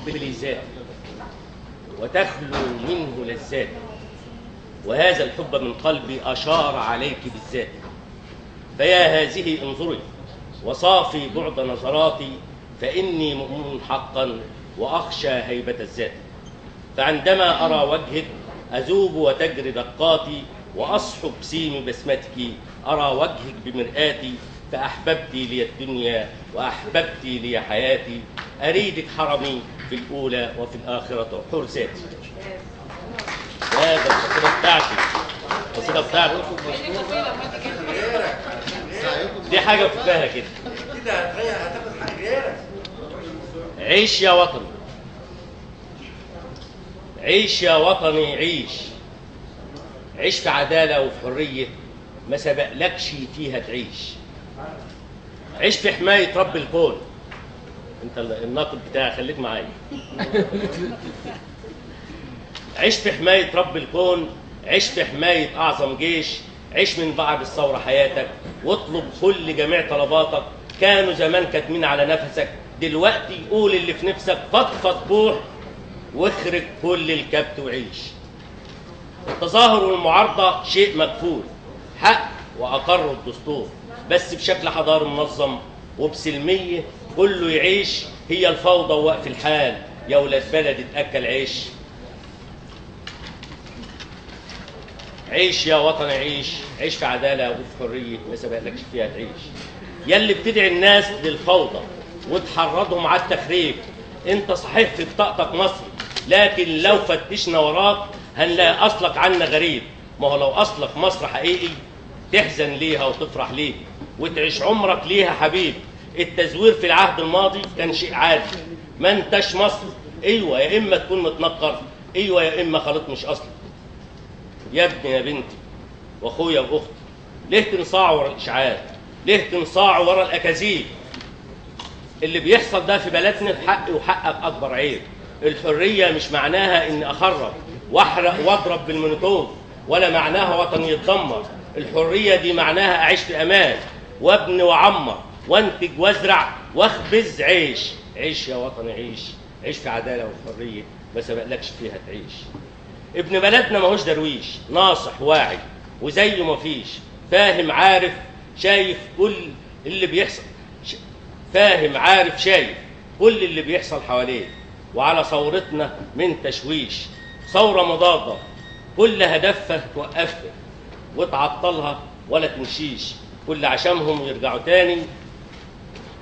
لي ذاتي وتخلو منه لذاتي، وهذا الحب من قلبي أشار عليك بالذات. فيا هذه انظري وصافي بعد نظراتي، فإني مؤمن حقا وأخشى هيبة الذات. فعندما أرى وجهك أذوب وتجري دقاتي، وأصحب سيم بسمتك أرى وجهك بمرآتي. فأحببت لي الدنيا وأحببت لي حياتي، أريدك حرمي في الأولى وفي الآخرة حرزاتي. هذا القصيدة بتاعتي، القصيدة بتاعتي دي حاجة فكاهة كده. عيش يا وطني، عيش يا وطني، عيش، عيش في عدالة وفي حرية ما سبقلكش فيها تعيش. عيش في حماية رب الكون. انت الناقد بتاعي خليك معايا. عيش في حماية رب الكون، عيش في حماية أعظم جيش، عيش من بعد الثورة حياتك واطلب كل جميع طلباتك. كانوا زمان كاتمين على نفسك، دلوقتي قول اللي في نفسك، فضفض بوح واخرج كل الكبت وعيش. التظاهر والمعارضة شيء مكفول، حق وأقر الدستور، بس بشكل حضاري منظم وبسلمية كله يعيش. هي الفوضى ووقف الحال يا ولاد بلد اتأكل عيش. عيش يا وطن عيش، عيش في عدالة وفي حرية ما سبقلكش فيها تعيش. يلي بتدعي الناس للفوضى وتحرضهم على التخريب، انت صحيح في بطاقتك مصري، لكن لو فتشنا وراك هنلاقي اصلك عنا غريب. ما هو لو اصلك مصر حقيقي تحزن ليها وتفرح ليها وتعيش عمرك ليها حبيب. التزوير في العهد الماضي كان شيء عادي، ما انتش مصري، ايوه يا اما تكون متنكر، ايوه يا اما خليط مش اصلي. يا ابني يا بنتي واخويا واختي، ليه تنصاعوا ورا الاشاعات؟ ليه تنصاعوا ورا الاكاذيب؟ اللي بيحصل ده في بلدنا في حقي وحقك اكبر عيب. الحرية مش معناها اني اخرب واحرق واضرب بالمونوتوف، ولا معناها وطني يتدمر. الحرية دي معناها اعيش في امان وابني واعمر وانتج وازرع واخبز عيش. عيش يا وطني عيش، عيش في عدالة وحريه ما سبقلكش فيها تعيش. ابن بلدنا ماهوش درويش، ناصح واعي وزيه مفيش، فاهم عارف شايف كل اللي بيحصل، فاهم عارف شايف كل اللي بيحصل حواليه، وعلى ثورتنا من تشويش. ثورة مضادة كل هدفها توقفها وتعطلها ولا تمشيش، كل عشمهم يرجعوا تاني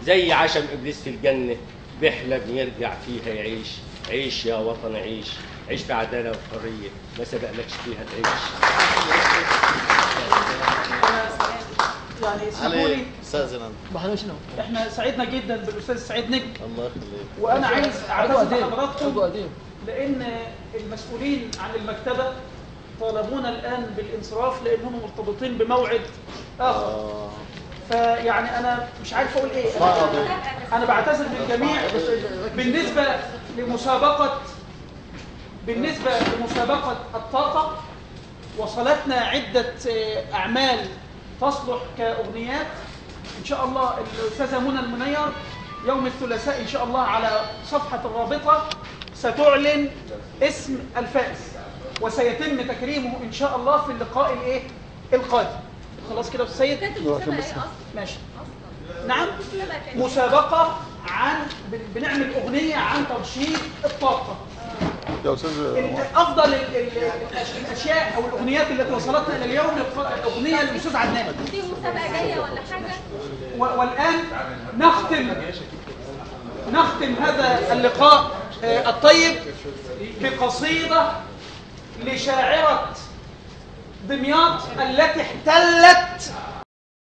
زي عشم ابليس في الجنة بيحلم يرجع فيها يعيش. عيش يا وطن عيش، عيش في عدالة وحريه ما سبقلكش فيها تعيش. يعني اسمحوا لي احنا سعيدنا جدا بالاستاذ سعيد نجم، الله يخليك. وانا عايز اعتذر لحضراتكم لان المسؤولين عن المكتبة طالبونا الان بالانصراف لانهم مرتبطين بموعد اخر. فيعني انا مش عارف اقول ايه. انا بعتذر للجميع. بالنسبة لمسابقه الطاقة وصلتنا عده اعمال تصلح كأغنيات. إن شاء الله الأستاذة منى المنير يوم الثلاثاء إن شاء الله على صفحة الرابطة ستعلن اسم الفائز وسيتم تكريمه إن شاء الله في اللقاء الإيه؟ القادم. خلاص كده يا أستاذ سيد؟ ماشي. نعم، مسابقة عن بنعمل أغنية عن ترشيد الطاقة. يا أستاذ افضل الاشياء او الاغنيات التي وصلتنا الى اليوم الاغنية للاستاذ عدنان. في مسابقة جاية ولا حاجة؟ والان نختم هذا اللقاء الطيب بقصيدة لشاعره دمياط التي احتلت